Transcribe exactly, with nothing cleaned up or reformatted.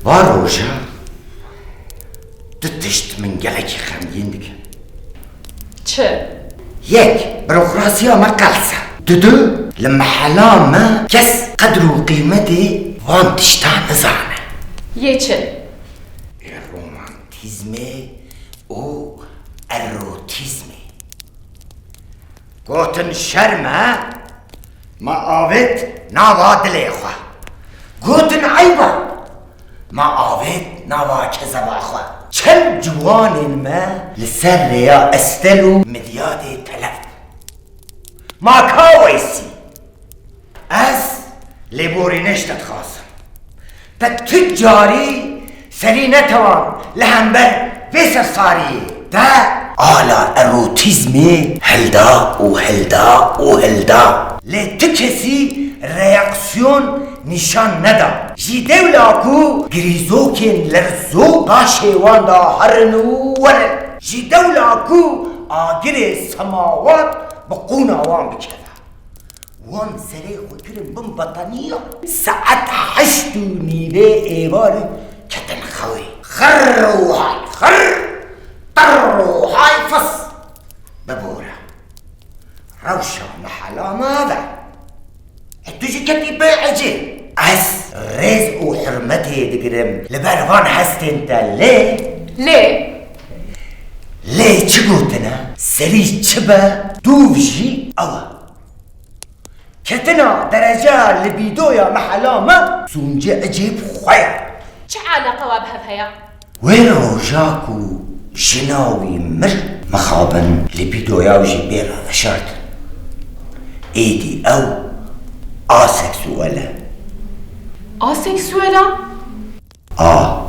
Va roja du tişt min gelekî xemgîn dikin. Çi? Yek, burokrasiya me qels e. Dudu, li mehela me kes qedr û qîmetê van tiştan nizane. Yê çi? Ê romantîzmê û erotîzmê. Gotin şerm e, me avêt nava dilê xwe. Gotin eyb e, me avêt nava kezeba xwe. Çend ciwanên me li ser rêya Estel û Midyadê telef bû. Ma ka Weysî? Ez lêborînê ji te dixwazim. Te tu carî serî netewan li hember vê sersariyê. Te ala erotîzmê hilda û hilda û hilda. Lê tu kesî reaksiyon nîşan neda. Ji dewla ku girîzokên lerzo paşê wan de herin û werin. Ji dewla ku agirê semawat bi qûna wan bikeve. Wan serê xwe kirin bin betaniya. Saet heşt û nîvê êvarê ketin xewê. Xirr û hay xirr, tirr û hay fis. Bibore. Rewşa mehela me ev e. E, tu jî ketî bê ecê. Ez rêz û hurmetê digirim li ber van hestên te lê. Lê. Lê çi gotine? Serî çi be, dûv jî ew e. Ketina dereceya libidoya mehela me sûncê ecêb xwe ye. Çi eleqe we bi hev heye? Wê roja ku jina wî mir, mixabin libidoya wî jî bê re veşartin. Êdî ew aseksuel e. Aseksuel e? A.